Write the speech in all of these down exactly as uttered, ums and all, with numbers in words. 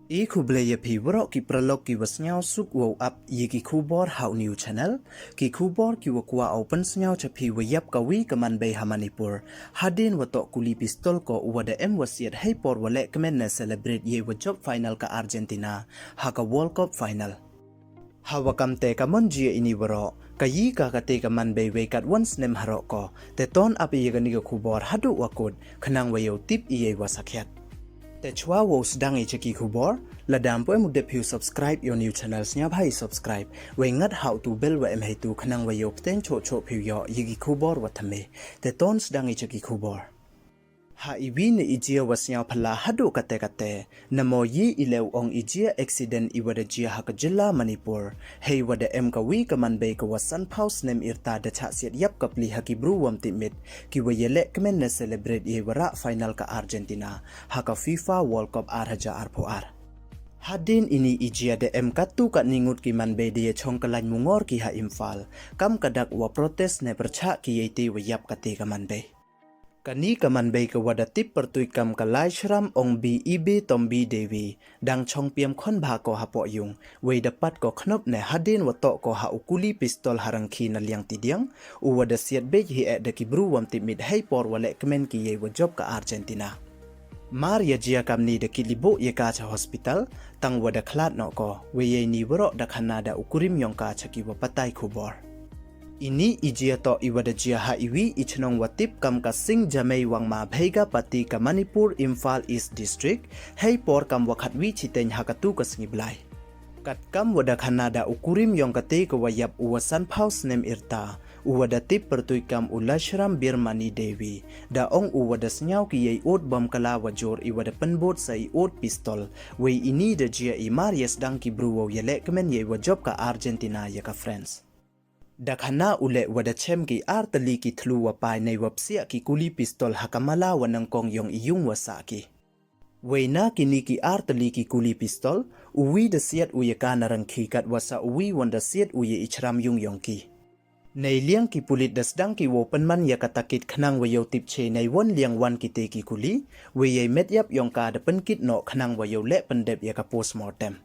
I khublei ya phi waroh ki paralok ki wa sniawsuk wow ap ya ki khubor ha u new channel. Ki khubor ki wa kwah u pynsniaw cha phi wa yap ka wi ka manbei ha Manipur. Hadien wa toh kuli pistol ko u wa da em wa siat hei por wa leh kmen ne celebrate yei wa jop final ka Argentina ha ka World Cup final. Ha wa kam te ka mon jia ini waroh, ka yi ka kate ka manbei wei kat wan snem haroh ko, te ton ap ya kani ka khubor haduh wa kut, khnang wa yow tip yei wa sakhiat. Te chwa wow sdang i cha ki khubor, lada ym pu em u dep phi u subscribe ya u new channel, sniawbha i subscribe, wei ngat ha u tu bell wa em heitu khnang wa yow pteng choh choh phi u yoh ya ki khubor wa thymme. Te ton sdang i cha ki khubor. Ha i wi ne i jia wa sniaw phylla haduh kate kate, namo yi i leh u ong i jia accident i wa da jia ha ka jylla Manipur, hei wa da em ka wi ka manbei ka wa sanphaw snem irta da chah siat yap ka pli ha ki bru wam tipmit, ki wa yaleh kmen ne celebrate yei wa rah final ka Argentina ha ka FIFA World Cup ar hajar arphaw ar. Hadien ini i jia da em katu katni ngut ki manbei da ya chong ka lain mungor ki ha Imphal, kam ka dak wa protest ne pyrchah ki yei te wa yap kate ka manbei. Kani ka manbei ka wa da tip pyrtuit kam ka Laishram Ongbi Ibe Tombi Devi, dang chong piam khon bha ko hapoh yung, wei da pat ko khnop ne hadien wa toh ko ha u kuli pistol ha rangkhi na liang tidiang, u wa da siat beit hi eh da ki bru wam tipmit hei por wa leh kmen ki yei wa jop ka Argentina. Mar ya jia kamni da kit liboh ya ka cha hospital, tang wa da khlad noh ko, wei yei ni waroh da khana da u kurim yong ka cha ki wa patai khubor. Ini i jia toh i wa da jia ha i wi i chnong wa tip kam ka Singjamei Wangma Bheigapati ka Manipur Imphal East District, hei por kam wa khatwi chiteng ha katu ka sngi blai. Kat kam wa da khana da u kurim yong kate ka wa yap u wa sanphaw snem irta, u wa da tip pyrtuit kam u Laishram Birmani Devi, da ong u wa da sniaw ki yei ot bom kala wa jur i wa da pynbot sa i ot pistol, wei ini da jia i mar ya sdang ki bru wow yaleh kmen yei wa jop ka Argentina ya ka France. Da khana u leh wa da chem ki ar tylli ki thlu wa pai nei wa psiah ki kuli pistol ha ka mala wa nyngkong yong i yung wa sah ki. Wei na kini ki ar tylli ki kuli pistol, u wi da siat u ya ka na rangkhi kat wa sa u wi wan da siat u ya i chram yung yong ki. Nei liang ki pulit da sdang ki wow pynman ya ka takit khnang wa yow tip che nei wan liang wan kite ki kuli, wei yei met yap yong ka da pynkit noh khnang wa yow leh pyndep ya ka postmortem.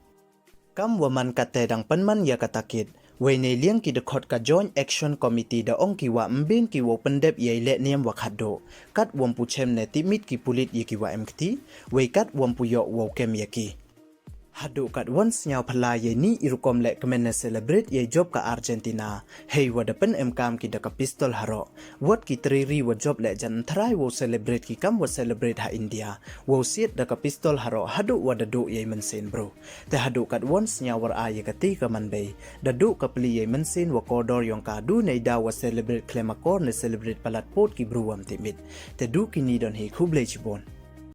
Kam wa man kate dang pynman ya ka takit, wei nei liang ki dkhot ka Joint Action Committee da ong ki wa ym bin ki wow pyndep yei leh niam wa khatduh, kat wam pu chem ne tipmit ki pulit ya ki wa em kti, wei kat wam pu yoh wow kem ya ki. Haduh kat wan sniaw phylla yei ni i rukom leh kmen ne celebrate yei jop ka Argentina, hei wa da pynemkam ki da ka pistol haroh. Wat ki trai ri wa jop leh jan thrai wow celebrate ki kam wa celebrate ha India, wow siat da ka pistol haroh haduh wa da duh yei mynsiem bru. Te haduh kat wan sniaw war a ya kate ka manbei, da duh ka pli yei mynsiem wa kordor yong ka du nei da wa celebrate khlem akor ne celebrate palat pud ki bru wam tipmit. Te du kini don hi, khublei chibun.